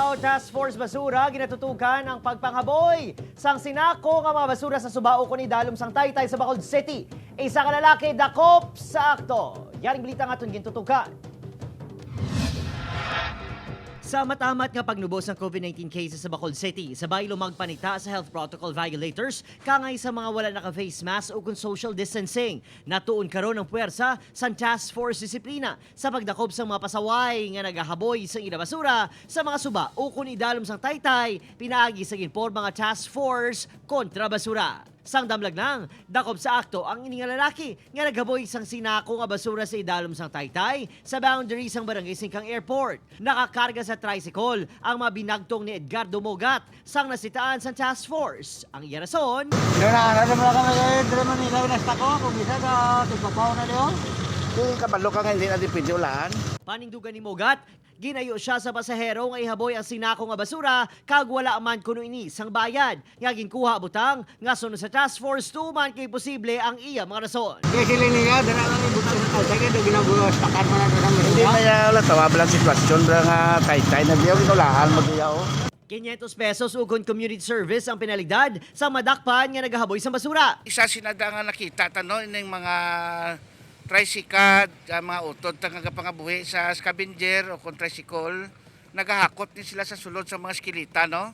Mindanao Task Force Basura, ginatutukan ang pagpanghaboy sang sinako nga mga basura sa Subao kun idalom sang Taytay sa Bacolod City. Isa ka lalaki dakop sa akto. Yaring balita nga aton gintutukan. Sa matamat nga pagnubos ng COVID-19 cases sa Bacolod City, sabay lumagpanita sa health protocol violators kangay sa mga wala naka-face mask o kung social distancing. Natuon karon ang puwersa sa Task Force Disiplina sa pagdakop sa mga pasaway nga nagahaboy sa ila basura sa mga suba o kung idalom sang Taytay, pinaagi sa ginporma nga Task Force kontra Basura. Sang damlag lang, dakop sa akto ang ini nga lalaki nga naghaboy sang sinako nga basura sa idalom sang Taytay sa boundary sang Barangay Singcang Airport. Nakakarga sa tricycle ang mga binagtong ni Edgardo Mogat sang nasitaan sa task force. Ang iya rason, Ano na, mo kami kayo, dire Manila, nasta ko, kung isa ka, tigpapaw na diyo. Kung kabalo ka nga hindi na di pwede ulaan. Panindugan ni Mogat, ginayo siya sa pasahero nga ihaboy ang sinako nga basura kag wala man kuno ini sang bayad. Nga ginkuha butang nga sunod sa task force tuman kay posible ang iya mga rason. Kaya sila niya, dara lang yung butang sa taytay, kaya ginabulos, takan mo na sa Hindi basura. na wala tawa lang sitwasyon ba nga taytay na diyaw ginulaan mo diyaw. 500 pesos ukon community service ang penalidad sa madakpan nga nagahaboy sa basura. Isa sinada nga nakita tano ining mga tricycad, ang mga utod ta nga pangabuhi sa scavenger o kung tricycle, nagahakot ni sila sa sulod sa mga skilita, no.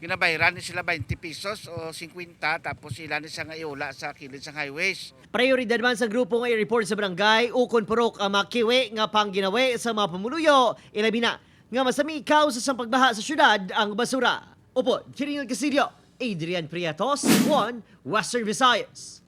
Ginabayran ni sila 20 pesos o 50, tapos sila ni siya nga iula sa kilid sa highways. Prioridad man sa grupo nga i-report sa barangay ukon purok ang makiwi nga pangginawi sa mga pumuluyo. Ilabi na nga masamikaw sa sampagbaha sa syudad ang basura. Opo, Kiringal Casillo, Adrian Prietos, 1 Western Visayas.